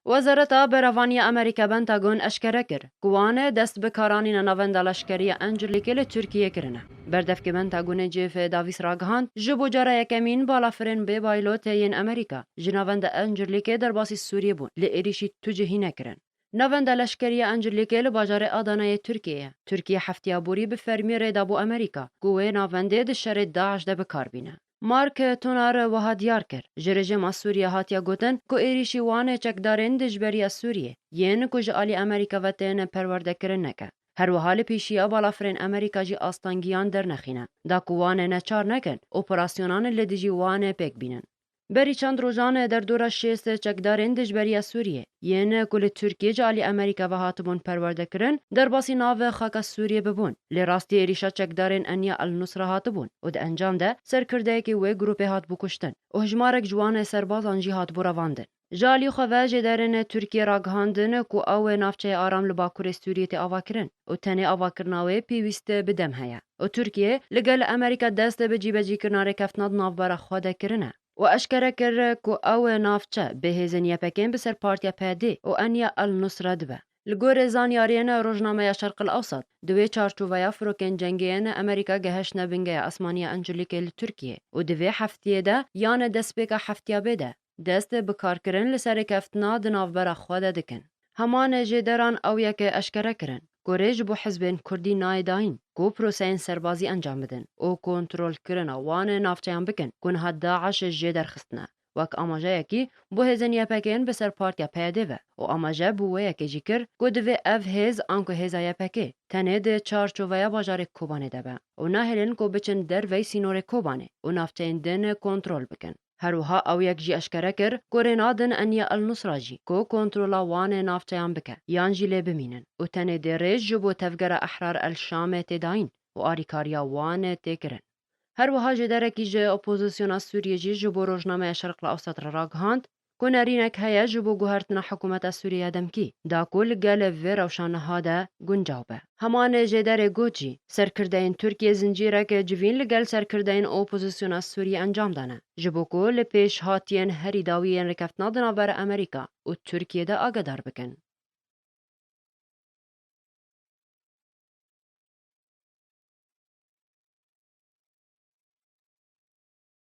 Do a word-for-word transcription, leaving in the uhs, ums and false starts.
Wezareta Berevaniya Amerîka Pentagon eşkere kir ku wan dest bi karanîna navenda leşkerî ya Incirlîkê li Tirkiyê kirine. Berdevkê Pentagonê Jeff Davis ragihand, ji bo cara yekemîn balafirên bê baylotê yên Amerîka ji navenda Incirlîkê derbasî Sûriyê bûn, lê êrîşî tu cihî nekirin. Navenda leşkerî ya Incirlîkê li bajarê Adanayê Tirkiyê ye. Tirkiye heftiya borî bi fermî rê dabû Amerîka ku wê navendê di şerê DAIŞ de bi kar bîne. Mark Tonar wiha diyar kir, ji rejîma Sûriye hatiye gotin ku êrîşî wan ê çekdarên dijberiya Sûriyê yên ku ji alî Amerîka ve tên perwerdekirin neke. Her wiha li pêşiya balafirên Amerîka jî astengiyan dernexîne, da ku wan ê neçar nekin operasyonan li dijî wan ê pêk bînin. Berî çend rojan derdora şêst çekdarên dijberiya Sûriyê yên ku li Tirkiyê ji alî Amerîka ve hatibûn perwerdekirin, derbasî nav xaka Sûriyê bibûn. Lê rastî êrîşa çekdarên Enya El Nusra hatibûn û di encam de serkirdeyekî wê grûpê hatibû kuştin û hejmarek ji wan serbazan jî hatibû revandin. Ji alî xwe ve jêderên Tirkiyê ragihandin ku ew ê navçeyê aram li bakurê Sûriyê tê avakirin û tenê avakirina wê pêwîst bi dem heye û Tirkiye li gel Amerîka dest bi cîbecîkirina rêkeftina di navbera xwe de kirine û eşkere kir ku ew ê navçe bi hêzên Y P K'ên bi ser Partiya P D û Enya El Nusra dibe. Li gorî zanyariyên rojnameya Şerq El Ewsat, di wê çarçoveya firokên cengê yên Amerîka gehiştine bingeya esmanî ya Encirlîkê li Tirkiyê û di vê heftiyê de yan destpêka heftiya bê de dest bi karkirin li ser rêkeftina di navbera xwe de dikin. Heman jêderan ew yek eşkere kirin ku rê ji bo hizbên kurdî nayê dayîn ku proseyên serbazî encam bidin û kontrolkirina wan navçeyan bikin ku niha DAIŞ jê derxistine, wek amajeyekî bo hêzên Y P K'ên bi ser Partiya P D ve û amaje bi wê yekê jî kir ku divê ev hêz anku hêza Y P K tenê di çarçoveya bajarê Kobanê de be û nahêlin ku biçin dervey sînorê Kobanê û navçeyên din kontrol bikin. Her wiha ew yek jî eşkere kir ku rê nadin Enya El Nusra jî ku kontrola wan ê navçeyan bike yan jî lê bimînin û tenê dê rê ji bo tevgera Ehrar El Şamê tê dayîn û alîkariya wan tê kirin. Her wiha jêderekî ji opozisyona Sûriyê jî ji bo rojnameya Şerq El Ewsat re ragihand ku nerînek heye ji bo guhertina hikûmeta Sûriye ya demkî, da ku li gel vê rewşa niha de guncaw be. Heman jêderê got jî, serkirdeyên Tirkiyê zincîrek civîn li gel serkirdeyên opozisyona Sûriyê encam dane, ji bo ku li pêşhatiyên herî dawî yên rêkeftina di navbera Amerîka û Tirkiyê de agedar bikin.